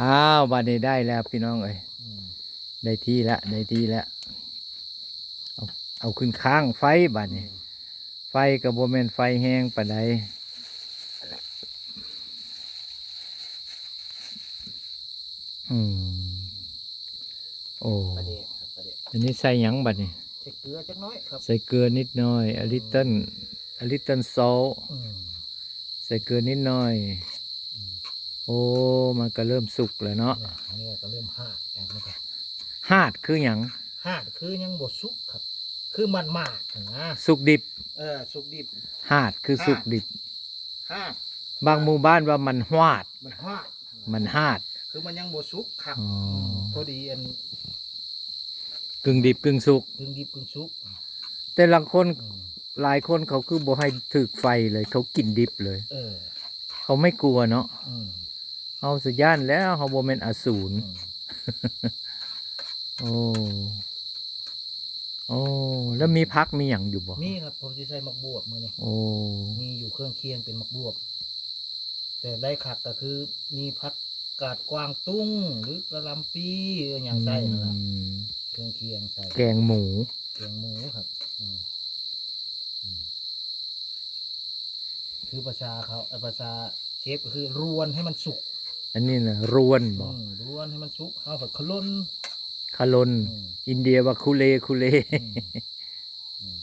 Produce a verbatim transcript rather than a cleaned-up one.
อ้าวบัดนี้ได้แล้วพี่น้องเอ้ย อืม ได้ที่ละได้ที่ละเอาเอาขึ้นค้างไฟบัดนี้ อืม ไฟก็บ่แม่นไฟแฮงปานใดอืมโอ้ ปลาแดกครับปลาแดก อันนี้ใส่หยังบัดนี้ ใส่เกลือจักหน้อยครับ ใส่เกลือนิดหน่อย a little a little salt อืม ใส่เกลือนิดหน่อย อืม โอ้ มันก็เริ่มสุกแล้วเนาะ เนี่ยเนื้อก็เริ่มหาดแล้วนะครับ หาดคือหยัง หาดคือยังบ่สุกครับ คือมันหมาดนะ สุกดิบ เออสุกดิบ หาดคือสุกดิบ หาด บางหมู่บ้านว่ามันหวาด มันหาด มันหาด คือมันยังบ่สุกครับ อ๋อ มพอดีอัน กึ่งดิบกึ่งสุก กึ่งดิบกึ่งสุก แต่ลางคน อืม หลายคนเขาคือบ่ให้ถืกไฟเลย เขากินดิบเลย เออ เขาไม่กลัวเนาะ อืม เอาสะย่านแล้วเขาบ่แม่นอสูร อืม โอ้ โอ้ แล้วมีผักมีหยังอยู่บ่ มีครับผมสิใส่หมากบวบมื้อนี้ โอ้ มีอยู่เครื่องเคียงเป็นหมากบวบ แต่ได้คักก็คือมีผักกาดกวางตุ้งหรือกะหล่ำปีอหย่างใส่นั่นล่ะ อืม เครื่องเคียงใส่ แกงหมู แกงหมูครับ อืมอืมคือภาษาเขาเอ่อภาษาเชฟก็คือรวนให้มันสุก อันนี้นะรวนบ่ อืมรวนให้มันสุกเอาผัดขะลน ขะลน อืม อินเดียว่าคุเลคุเล อืมอืม